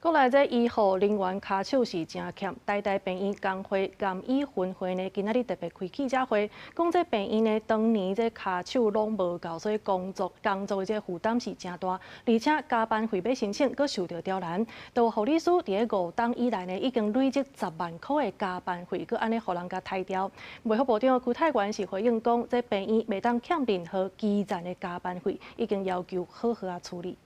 閣來這醫護人員跤手是誠欠，台大病院工會癌醫分會呢，今仔日特別開記者會，講這病院呢，當年這跤手攏無夠，所以工作的這負擔是誠大，而且加班費欲申請，閣受著刁難。就護理師佇咧5冬以來呢，已經累積10萬箍的加班費，閣按呢予人共刣掉。衛福部長邱泰源是回應講，這病院袂當欠任何基層的加班費，已經要求好好仔處理。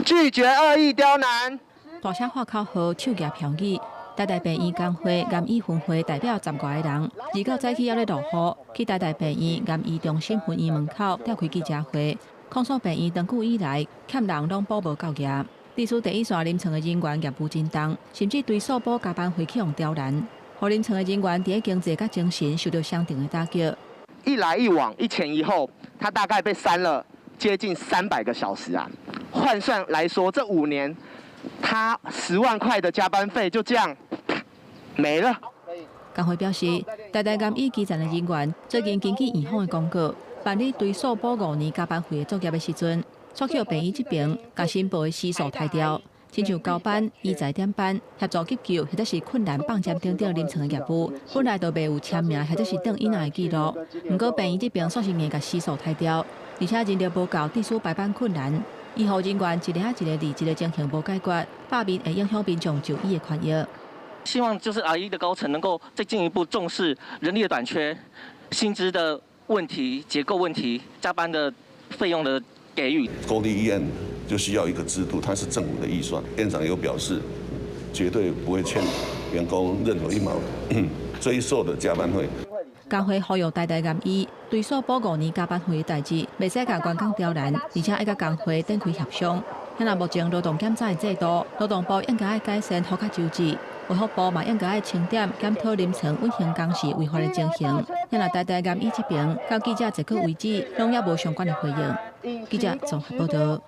拒絕惡意刁難。大聲喊口號，手舉標語。台大病院工會癌醫分會代表十外个人，29早起猶咧落雨，去台大病院癌醫中心分院門口召開記者會，控訴病院長久以來欠人攏補無夠額，致使第一線臨床的人員業務真重，甚至追溯補加班費去予刁難，予臨床的人員佇咧經濟佮精神受著相當的打擊。一來一往，一前一後，他大概被刪了接近300個小時啊！換算來說，這5年他10萬塊的加班費就這樣沒了。工會表示，台大癌醫基層的人員最近根據院方的公告，辦理追溯補5年加班費的作業的時陣，煞去予病院這邊共申報的時數刣掉，親像交班、醫材點班、協助急救或者是困難放針等等臨床的業務，本來就袂有簽名或者是轉椅仔的記錄。毋過病院這邊煞是硬共時數刣掉，而且人力無夠，致使排班困難。醫護人員一个仔一个離職的情形無解決，罷免會影響民眾就醫的權益。希望就是癌醫的高層能夠再進一步重視人力的短缺、薪資的問題、結構問題、加班的費用的給予。公立醫院就需要一個制度，它是政府的預算。院長有表示，絕對不會欠員工任何一毛追溯的加班費。工會呼籲台大癌醫追溯補5年加班費的代誌，袂使共員工刁難，而且愛佮工會展開協商。現在目前勞動檢查的制度，勞動部應該愛改善，予較周至。衛福部嘛應該愛清點檢討臨床隱形工時違法的情形。現在台大癌醫這邊，到記者截稿為止，攏猶無相關的回應。記者綜合報道。